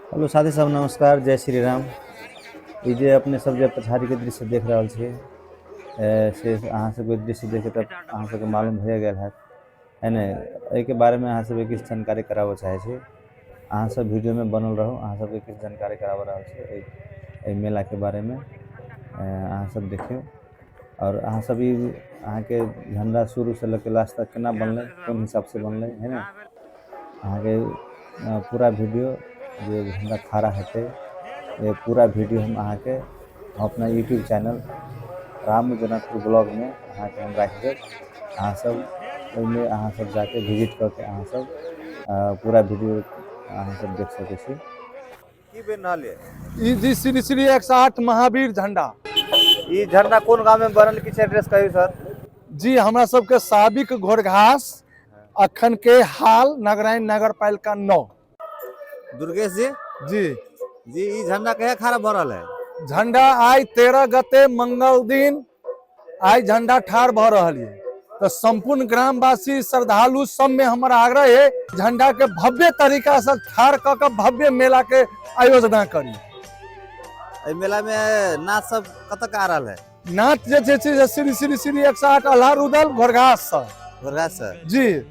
Hello साथी सब, नमस्कार, जय श्री राम। ई जे अपने सब जे पछाड़ी के दृश्य देख रहल छी, से अहाँ सबके दृश्य देख के तऽ अहाँ सबके मालूम भए गेल हैत, है ने? एहिके बारेमे अहाँ सबके किछु जानकारी कराबऽ चाहै छी। अहाँ सब वीडियोमे बनल रहू, अहाँ सबके किछु जानकारी कराबऽ रहल छी एहि एहि मेलाके बारेमे। अहाँ सब देखियौ आओर अहाँ सब ई अहाँके झण्डा शुरूसँ लऽ के लास्ट तक केना बनलै, कोन हिसाबसँ बनलै, है ने? अहाँके पूरा वीडियो जे झण्डा खड़ा हेतै, पूरा वीडियो हम अहाँके अपना यूट्यूब चैनल राम जनकपुर ब्लॉगमे अहाँके हम राखि देब। अहाँ सब ओहिमे अहाँ सब जाके विजिट कऽ के अहाँ सब पूरा वीडियो अहाँ सब देख सकै छी। की बनि रहल है? ई जी श्री श्री 108 महावीर झंडा। ई झंडा कोन गांव में बनल, किछु एड्रेस कहियो सर? जी, हमरा सबके साबिक घोरघास, अखन के हाल नगराइन नगर पालिका 9। दुर्गेश जी। जी। जी, ई झंडा कहिया खड़ा भऽ रहल है? झंडा आइ 13 गते मंगल दिन आइ झंडा ठाढ़ भऽ रहल है। तऽ संपूर्ण ग्रामवासी श्रद्धालु सब में हमर आग्रह है, झंडा के भव्य तरीका से ठाढ़ कऽ के भव्य मेला के आयोजना करी। एहि मेला में नाच सब कतऽ के आ रहल है? नाच जे छै से श्री श्री श्री 108 अल्हा रुदल घोरघास से। घोरघास से। जी।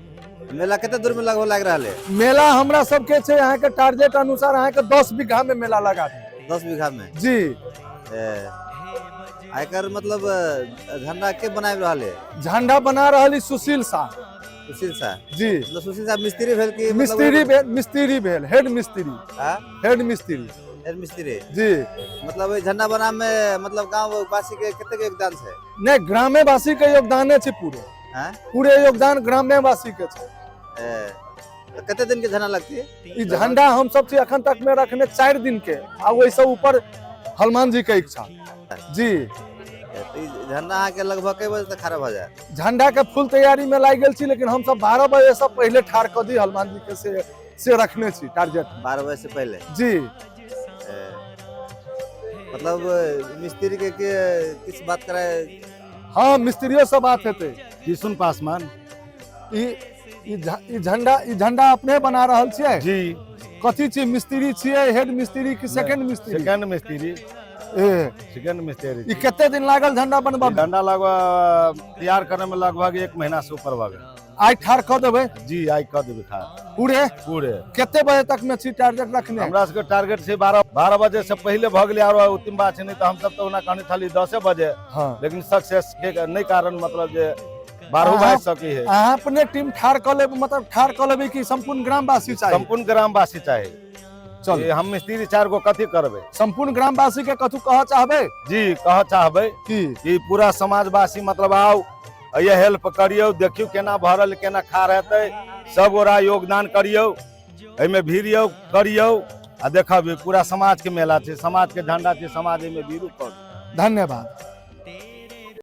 मेला कते दूर में लगभग लागि रहल है? मेला हमरा सबके छै अहाँके टारगेट अनुसार अहाँके 10 बीघा में मेला लगा दी। 10 बीघा में? जी। आ एकर मतलब झंडा के बनाबि रहल है? झंडा बना रहल सुशील शाह। सुशील शाह? जी। मतलब सुशील शाह मिस्त्री भेल कि मतलब? मिस्त्री भेल, मिस्त्री भेल, हेड मिस्त्री। हाँ? हेड मिस्त्री। हेड मिस्त्री। जी। मतलब झंडा बना में मतलब गांव वासी के कतेक योगदान छै? नहीं, ग्रामेवासी के योगदाने छै पूरे। हाँ? पूरे योगदान ग्राम्यवासी के छै। तऽ कते दिन के झंडा लगतै? ई झंडा हम सब छी अखन तक में रखने 4 दिन के, आ ओहिसँ ऊपर हनुमान जी के इच्छा जी। तऽ ई झंडा अहाँके लगभग कई बजे तक खड़ा भऽ जायत? झंडा के फुल तैयारी में लागि गेल छी, लेकिन हम सब 12 बजे से पहले ठाढ़ कऽ दी हनुमान जी के से रखने छी टारगेट। 12 बजे से पहले? जी। मतलब मिस्त्री के किस बात कराए? हाँ, मिस्त्रियों से बात हेतै। किशुन पासवान। ई ई झंडा, ई झंडा अपने बना रहल छियै? जी। कथी छी, मिस्त्री छियै, हेड मिस्त्री कि सेकंड मिस्त्री? सेकंड मिस्त्री। ए। सेकंड मिस्त्री। ई कते दिन लागल झंडा बनबा में? झंडा लगभग तैयार करे में लगभग 1 महीना से ऊपर भऽ गेल। आइ ठाढ़ कऽ देबै? जी, आइ कऽ देबै ठाढ़। पूरे? पूरे। कते बजे तक में छी टारगेट रखने? हमरा सबके टारगेट छै 12 बजे से पहिले भऽ गेलै, आरो उत्तम बात छै, नहि तऽ हमसब तऽ ओना कहने छली 10 बजे। हाँ। लेकिन सक्सेस के नहि कारण मतलब जे 12 बाजि सकै है। अहाँ अपने टीम ठाढ़ कऽ लेब, मतलब ठाढ़ कऽ लेबै कि संपूर्ण ग्रामवासी चाही? संपूर्ण ग्रामवासी चाही। चल। हम मिस्त्री 4 गो कथी करबै? संपूर्ण ग्रामवासी के कथू कहऽ चाहबै? जी, कहऽ चाहबै की? कि पूरा समाजवासी मतलब आउ, ये हेल्प करियौ, देखियौ केना भरल केना खार हेतै, सब गोरा योगदान करियौ, एहिमे भीड़ियौ करियौ आ देखबै पूरा समाज के मेला छै, समाज के झंडा छै, समाज एहिमे भीड़ू करू। धन्यवाद।